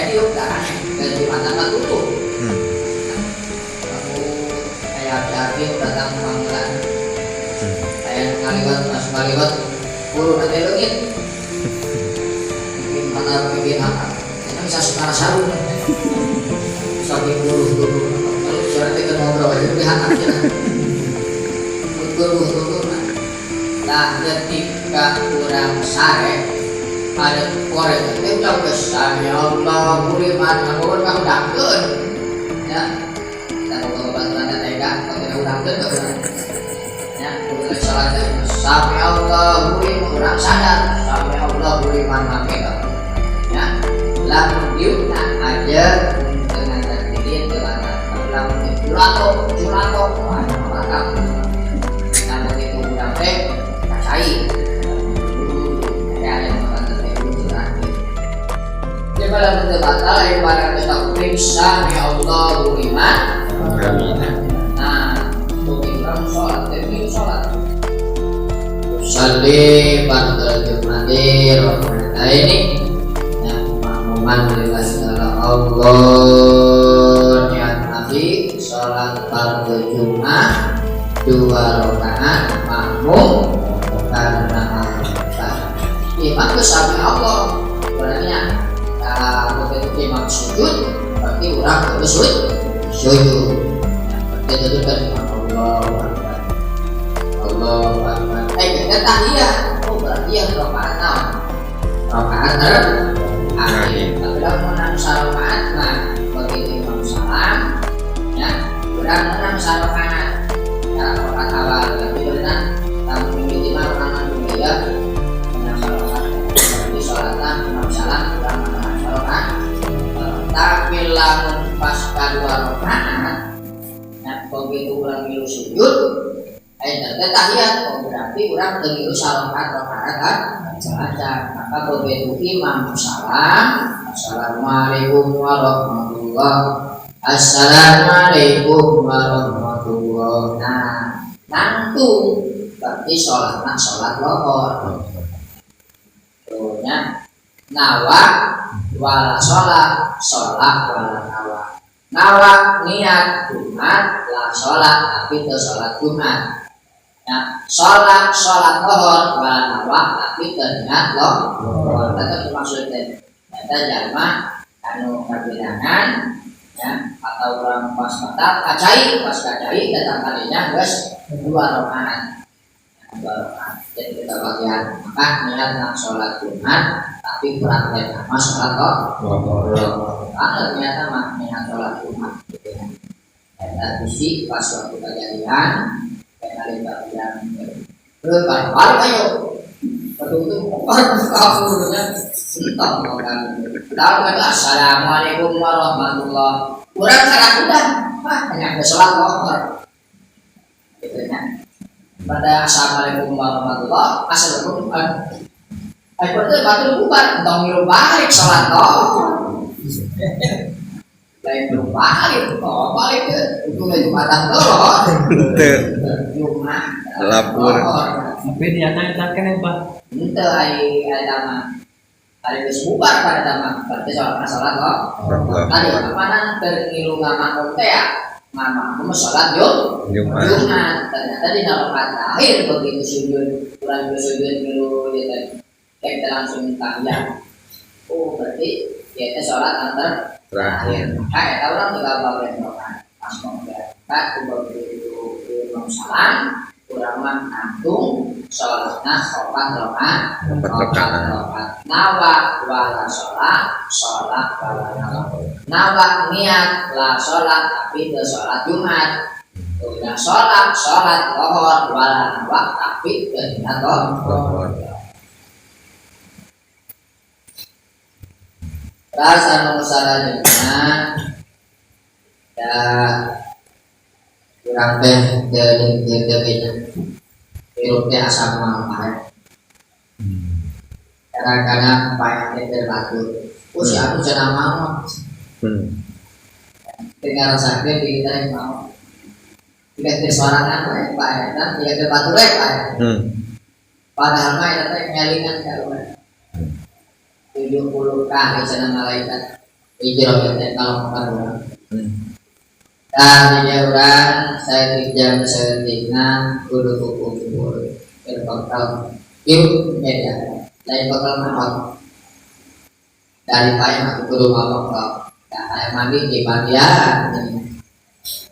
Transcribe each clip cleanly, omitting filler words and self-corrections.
diuk dah dan Jumatan mah tutup. Kamu kayak api-api datang panggilan. Kayak ngaliwat masuk ngaliwat buru nanti leungit. Bikin mana bikin apa? Ini bisa suka sarung. Saking buru-buru. Kalau suara teh ngobrol aja di hati ya. Buru-buru. Nah, ketika kurang sare ada korek teh udah geus sami Allahu liman hamidah ka hudangkeun. Ya. Da boga baturan teh tega ka hudangkeun ka. Ya, kudu salat teh sami Allahu liman urang sadar sami Allahu liman hamidah. Ya. Lamun diukna aja dengan diri teu batal. Lamun jurato jurato wah batal. Lamun itu urang teh kacai. Ya yang makan teh curah. Dia malah teu batal aya barang teh kuring sami Allahu liman. Nah, mungkin urang sholat, teh sholat. Sholli fardhu jumati ini. Ya, makmuman lillahi ta'ala Allah niat Nabi sholat fardhu Jumat 2 rakaat makmum karena Allah. Imam itu sami Allah. Berarti nah, begitu imam sujud berarti orang harus sujud. Berarti itu kan imam Allahu Akbar. Allahu Akbar. Kita tahiyat. Oh, berarti yang rakaat naon? Rakaat terakhir. Tapi kalau menang sarakaat mah begitu imam salam ya, urang menang sarakaat. Ya, rakaat awal berarti benar. Lamun mimiti mah urang dulu ya. Menang sarakaat. Berarti sholatna imam salam urang menang sarakaat. Tapi lamun pas kedua rakaat nah begitu urang milu sujud teh tahiyat, oh berarti urang teu ngilu sarakaat rakaat kan aja. Maka begitu imam salam, assalamualaikum warahmatullah, assalamualaikum warahmatullah. Nah, nangtung berarti sholatna sholat lohor. Tuh nya nawa wala sholat, sholat wala nawa. Nawa niat Jumat lah sholat tapi teu sholat Jumat. Ya, sholat sholat lohor wala nawa tapi teu niat lohor. Eta maksudnya. Eta jalma anu kabilangan ya atau orang pas batal kacai pas kacai datang kalinya geus 2 rakaat. 2 rakaat. Jadi kita bagian maka niat nak sholat Jumat tapi praktek nama sholat lohor. Karena ternyata mah niat sholat Jumat gitu ya. Eta bisi pas waktu kejadian kali bagian balik ayo betul-betul kamu entah mau kami tahu kan assalamualaikum warahmatullah kurang cara udah wah hanya ada sholat lohor gitu ya. Pada assalamualaikum warahmatullah assalamualaikum ayo itu batu bubar entah ngilu balik sholat lohor lain belum balik oh balik ke itu nggak jumatan lohor Jumat Lapor. Tapi niatnya eta keneh, Pak. Ente ai eta mah. Ari geus bubar pada eta mah berarti sholat sholat loh. Tadi apa keur ngilu ngamakmum teh ya? Ngamakmum sholat Jumat. Jumat. Ternyata di rakaat terakhir begitu sujud kurang sujud ngilu ya teh. Kita langsung tahiyat. Oh berarti ya teh sholat antar Terakhir. Maka eta urang tinggal bagian rakaat pas mau berangkat begitu imam salam urang mah nangtung sholatna opat rakaat. Empat rakaat. Rakaat. Nawa wala sholat, sholat wala nawa. Nawa niat lah sholat tapi teu sholat Jumat. Udah sholat, sholat lohor wala nawa tapi teu niat lohor. Rasa nu salajengna ya urang teh teu teu teu hirup teh asa moal paeh. Kadang-kadang paeh teh teu batur. Oh si anu cenah mau. Tinggal sakit di kita yang mau. Tidak teh sorangan we paeh kan tidak teu batur we paeh. Padahal mah eta teh ngelingan ka urang. 70 kali cenah malaikat. Hijrah teh kalau makan urang. Nah, jadi urang saya jam saeutikna kudu kumpul keur bakal hirup beda. Lain bakal maot. Dari payah aku kudu mabok. Nah, aya mandi di mandian.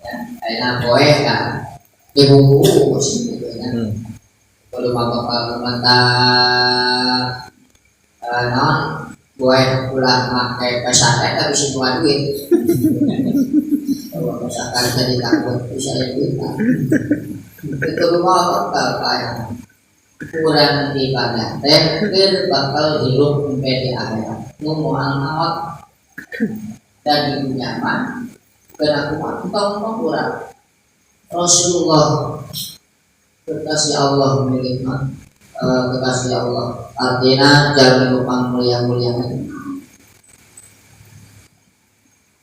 Ya, aya poe kan dibungkus gitu ya. Kudu mabok mantap naon boleh ulah make pesantren tapi semua duit. Kalau pesantren jadi takut bisa ya duit. Itu rumah bakal kayak kurang ibadah teh keur bakal hirup sampai di akhirat. Nu moal maot dan di dunia mah kena kumaha entong kurang. Rasulullah kekasih Allah milik kekasih Allah artinya jalan lupang mulia-mulia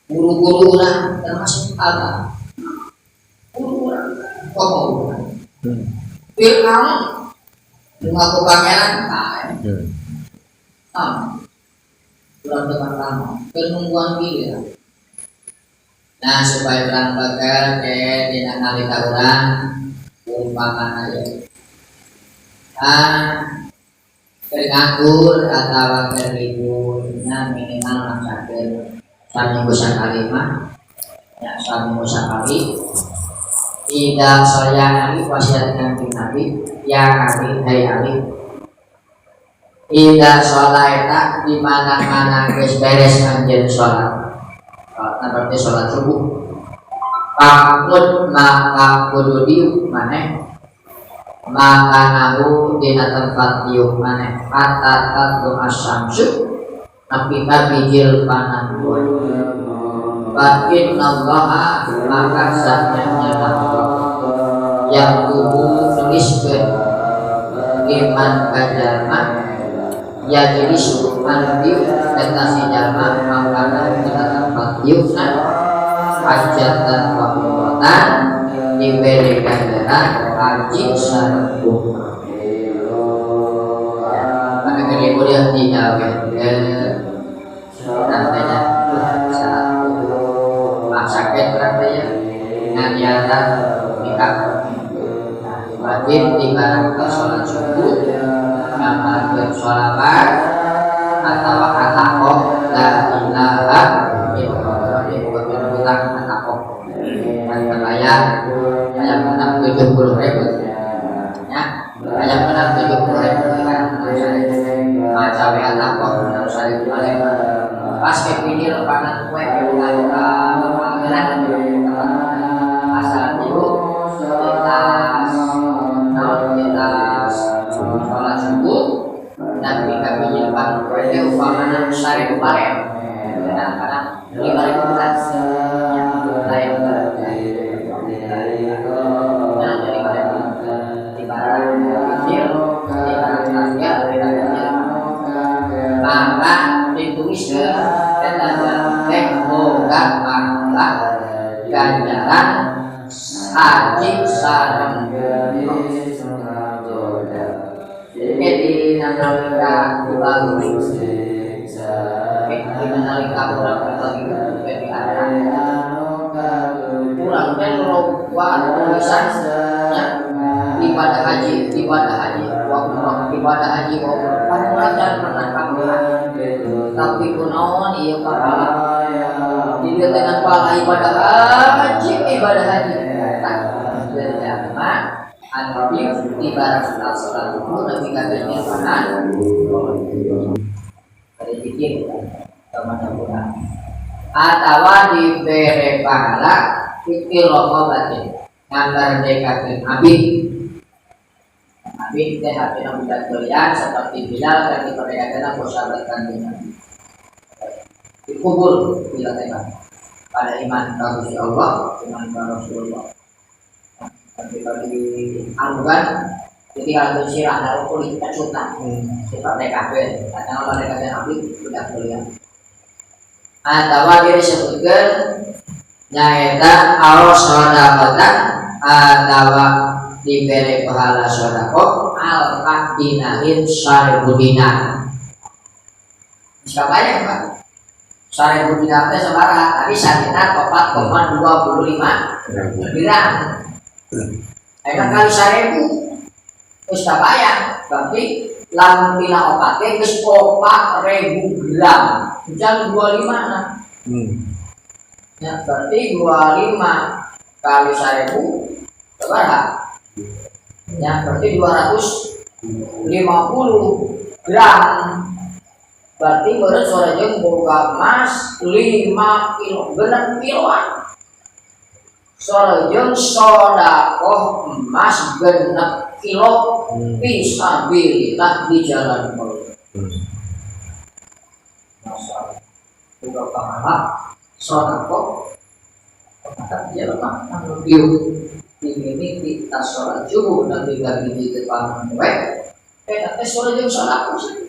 guru-guru orang termasuk abah guru orang kok Fir'aun mengaku pangeran kurang teman lama penungguan gila. Nah supaya orang bakal ke dina nalika urang umpamana ya keur nganggur atawa keur libur nah minimal maksakeun saminggu sakali mah ya saminggu sakali tidak saya nabi wasiat kanjeng Nabi ya nabi hai Ali tidak sholat di mana-mana geus beres anjeun sholat sholat berarti sholat subuh pakut maka kudu diuk maneh makanahu dina tempat diuk maneh hatta tatlu asyamsu nepi ka bijil panan poe fa innallaha maka sanyana Allah yang kudu nuliskeun iman ka jalma ya jadi suruh anu diuk eta si jalma makana dina tempat diukna hajatan wa umratan diberi ganjaran haji sareng umrah. Maka libur yang digawe namanya saat sakit berarti ya niatan nikah wajib di barang ke sholat subuh ngamalkeun sholawat atau atakoh la ilaha illallah ini bukan utang atakoh kan terbayar ayam menang 70.000 ya ayam menang 70.000 kan macawe atakoh menang 1.000 pas ke pinggir lapangan kue pangeran asal itu lintas naon lintas sholat subuh dan ketika pinggir lapangan kue itu umpamana 1.000 bareng kadang-kadang 5.000 kan lain maka dituliskan teh boga pahala ganjaran haji sareng jadi nalika bagus di nalika urang berbagi di akhirat urang teh loba tulisannya ibadah haji wa umrah ibadah haji wa umrah pan urang jangan pernah kamuhan tapi kunaon ieu pahala di dieu teh pahala ibadah haji tah jalma anu di barang salat subuh nepi ka nirwana dari pikir kemana urang atawa dibere pahala pikir loba batin ngamerdekakeun abid abid teh hapena budak kuliah seperti Bilal kan diperdekakeun ku sahabat kanjeng Nabi dikubur Bilal teh pada iman ka Gusti Allah iman ka Rasulullah tapi kalau dianukan jadi kalau sirah lalu kulit kecutan seperti kafir kadang kalau mereka abid budak kuliah atau dia disebutkan nyaeta au shodaqatan atawa diberi pahala shodaqah alfa dinarin 1.000 dinar. Siapa banyak Pak? 1000 dinar teh sabaraha? Tadi sadinar 4,25 gram. Ayeuna kali 1000 geus kabayang, berarti lamun tina opat teh geus 4000 gram. Jangan 25 nah. Ya, berarti 25 kali 1000 sabaraha? Ya, berarti 250 gram. Berarti baru sore jeung boga emas 5 kilo, genep kiloan. Sore jeung sodakoh emas genep kilo fisabilillah di jalan Allah. Masa boga pahala sodakoh maka dia lemah anu dieu ini kita sholat subuh nanti lagi di depan we teh sore jeung sodakoh sih.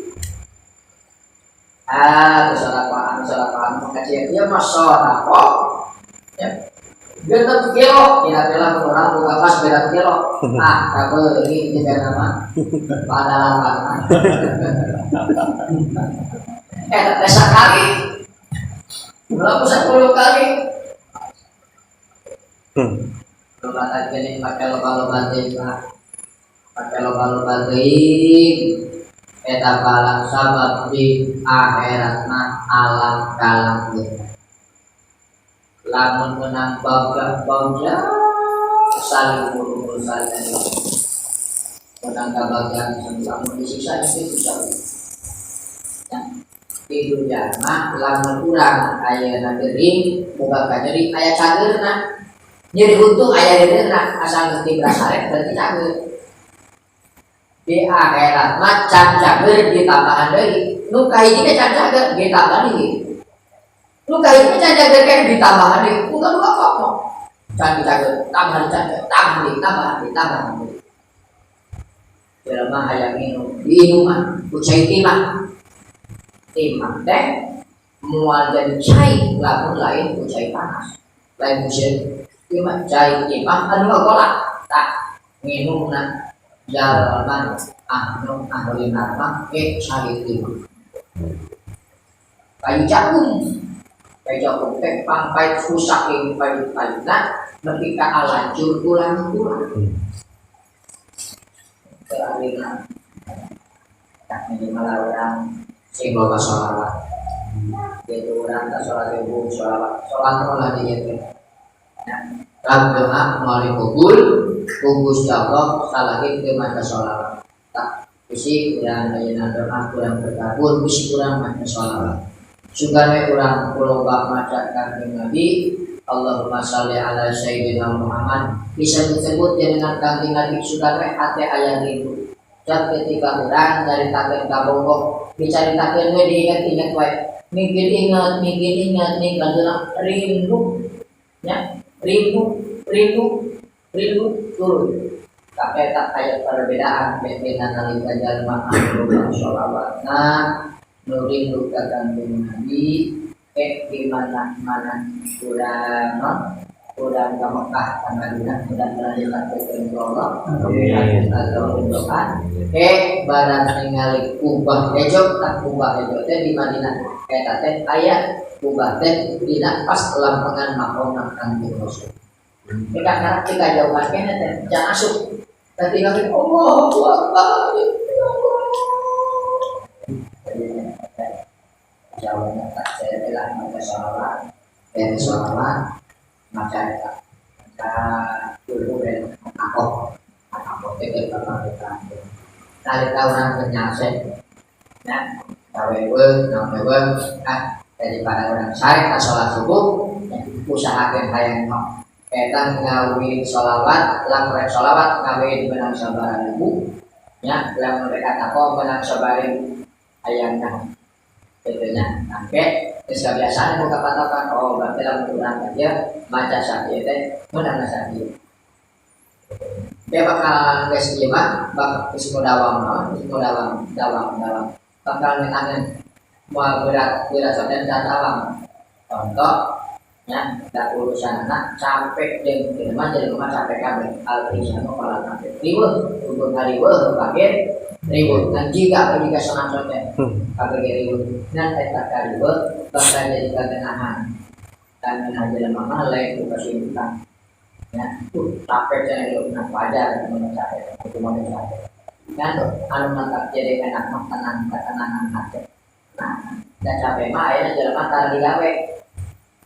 Ah, sodakoh anu sodakoh anu maka dia mah sodakoh ya genep kilo kira-kira orang buka pas genep kilo ah kabeli juga nama pada lapangan teh sekali berapa 10 kali loba tadi pakai loba-loba deui Pak, pakai loba-loba deui eta balang sabab di akhirat mah alam kalam lamun menang bagja saling bunuh saling menang kabagian lamun disiksa itu susah ya. Di dunia mah lamun urang ayeuna gering boga kanyeri aya cageurna nyeri untung aya deurna asal geus dibrasarek berarti cager di akhirat mah can cager ditambahan deui nu kahiji ge can cager ditambahan deui nu kahiji can cager keneh ditambahan deui bukan dua kok can cager tambahan cager tambah deui tambah deui tambah deui jelema hayang minum diinuman ku cai timah timah teh moal jadi cai lamun lain ku cai panas lain ku cai timah cai timah anu ngagolak tah nginumna jalma anu ahli neraka cai timah kayu jagung kayu jagung teh pangpait saking pait-paitna nepi ka alancur tulang-tulang keahlian tak minimal orang sing loba sholawat yaitu orang tak sholat ibu sholawat sholat lah dia teh nah doa melalui kubur Gusti Allah salahin ke maca sholawat tak bisi kurang ayeuna doa kurang berkabul bisi kurang maca sholawat sugane urang loba maca Kanjeng Nabi Allahumma sholli ala sayyidina Muhammad bisa disebut dengan Kanjeng Nabi sugane hati aya rindu dan ketika urang nyaritakeun ka bogoh dicaritakeun we diinget-inget wae mikir inget mikir inget mikir rindu ya rindu rindu rindu turun tapi tak aya perbedaan beda nalika jalma anu loba sholawatna nu rindu ka Kanjeng Nabi di mana-mana kurang non kurang ke Mekah ke Madinah mudah-mudahan dilakukan Allah Amin. atau doa barang ningali kubah hejo tak kubah hejo teh di Madinah eta teh aya kubah teh dina pas lampengan makom Kanjeng Rasul. Kita karena kita jauhan kene teh jangan masuk. Tapi kami Allahu Akbar. Jadi jauhnya tak saya bilang maca sholawat, dari sholawat maca eta maca dulu dan aku aku teh bapak kita. Nalika urang kenyasek ya kawewe naon ah daripada urang sare ka sholat subuh ya, usahakeun hayang no eta ngawin sholawat lamun rek sholawat ngawin menang sabaraha ribu ya lamun rek atako menang sabaraha ribu hayang nah gitu nya angke geus kebiasaan buka patokan oh berarti lamun urang aja maca sakieu teh menang sakieu dia bakal geus ieu mah bakal geus mau dawam naon geus mau dawam dawam dawam bakal ngeunangeun moal berat berat dan dawam contoh ya da urusan anak capek jeung jelema jelema capek kabeh al insanu fala capek riweuh ukur ngariweuh pakai Ribut dan jika jika songan teh kabeh ribut dan eta karibut bakal jadi kagenahan dan ngeunah jelema mah lain ku kasibukan ya tuh capek cenah hidup nah wajar mun capek itu mah capek kan anu mantap jadi enak mah tenang ketenangan hati. Nah dan capek mah ayeuna jelema tara digawe,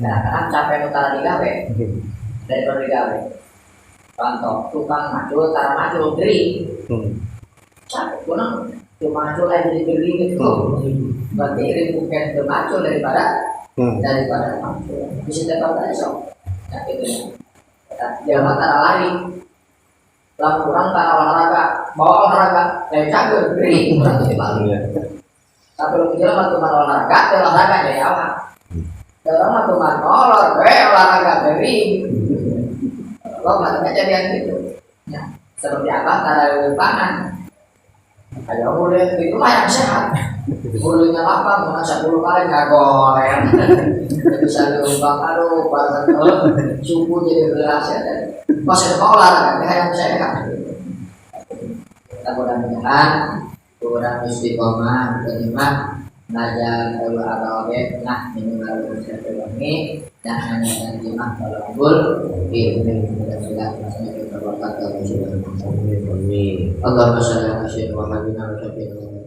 kadang-kadang capek nu tara digawe daripada digawe. Contoh tukang macul tara macul gering capek kurang cuma macul aja jadi gering gitu, berarti ribu kan macul daripada daripada macul bisa dapat aja sok. Nah gitu ya jelema tara lari, lamun urang tara olahraga, bawa olahraga lain cager gering urang teh balik. Tapi lu jelema tuh olahraga teh olahraga jadi awak. Kalau mah tuh molor we olahraga gering lo nggak kejadian gitu ya. Seperti apa tara pangan. Ayo boleh itu mah yang sehat. Bulunya lapang, mau 10 kali nggak goler. Bisa diumbang, aduh, bareng suku jadi beras ya. Pas itu mau olahraga, yang sehat. Kita mudah-mudahan kurang istiqomah terima ngajar kalau atau oke nah minimal silaturahmi dan hanya terima kalau ilmu mudah-mudahan. Amin. Allahumma shalli ala sayyidina Muhammad wa